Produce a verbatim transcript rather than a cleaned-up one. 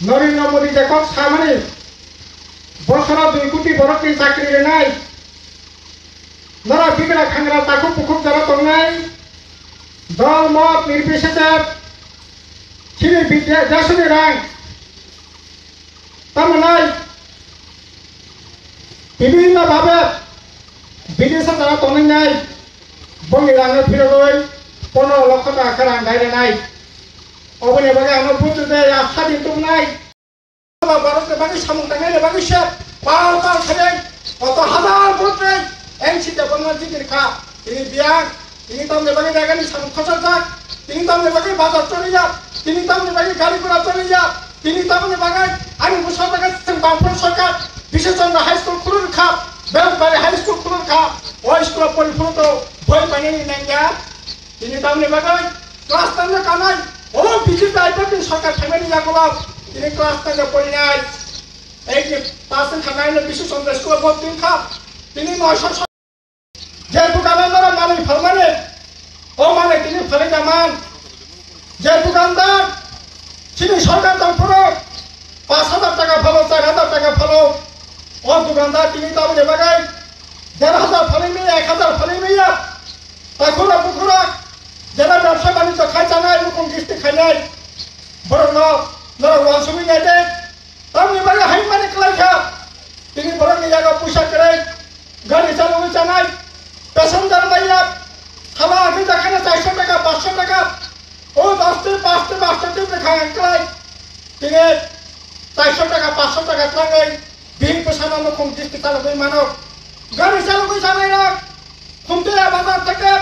Narendra Modi je kok samani, bosoro dui koti borokni chakri rwnai, nora bigra khangra takhuk bukhuk jora tongnai, dol mot nirbisese chini bidya jasuni rang, tamo nai, bibhinno bhabe bidesa jora tongnai nai, bongni rangno phirogwi pono lokho taka rang dairenai, oboni bagwi ano buchuk de ya sadin tubunai. Borokni bagwi samung tangnai ni bagwi se pal pal khainai koto hazar bwrwi N C debonma jigir kha. Tini biyang, tini tamni bagwi jagani samung khosajak, tini tamni bagwi bazar choliya, tini tamni bagwi gari gura choliya, tini tamni bagwi ani bwsa bagwi chwng bangphru sarkar Bishu Chandra High School khulur kha, Bembari High School khulur kha, o school o poriphuru to boi painani nangya. Tini tamni bagwi class ten no kanai, o B J P I P F ni sarkar phaimani yagulo tini class ten no porinai. Ek ni pass wng kha nine no Bishu Chandra school o bhorti wng kha. Tini noisho so-, je dukano noro manwi phalmani, o manwi tini phalwi da man. Je dukandar, chini sarkar tongphuru, pash hajar taka phalo, char hajar taka phalo. O dukandar tini tamni bagwi der hajar phalwi maya, ek hajar phalwi maya. Takhura bukhura, jera bebsa banijyo khai chanai, nukhung gisti khainai, borokno norok uansugwi nai de. Tamni bagwi hai mani kwlai kha, tini borokni yago puisa kwrwi, gari chalogwi chanai, passenger maya, sala agwi jakhana charso taka, paanch sho taka, o dosti, pasti, pasti twi bwkha kwlai, tini charso taka, paanch sho taka twlangwi, bini bwsano nukhung gisti chalogwi mano, gari chalogwi chanairok, Khumtoya bazar theke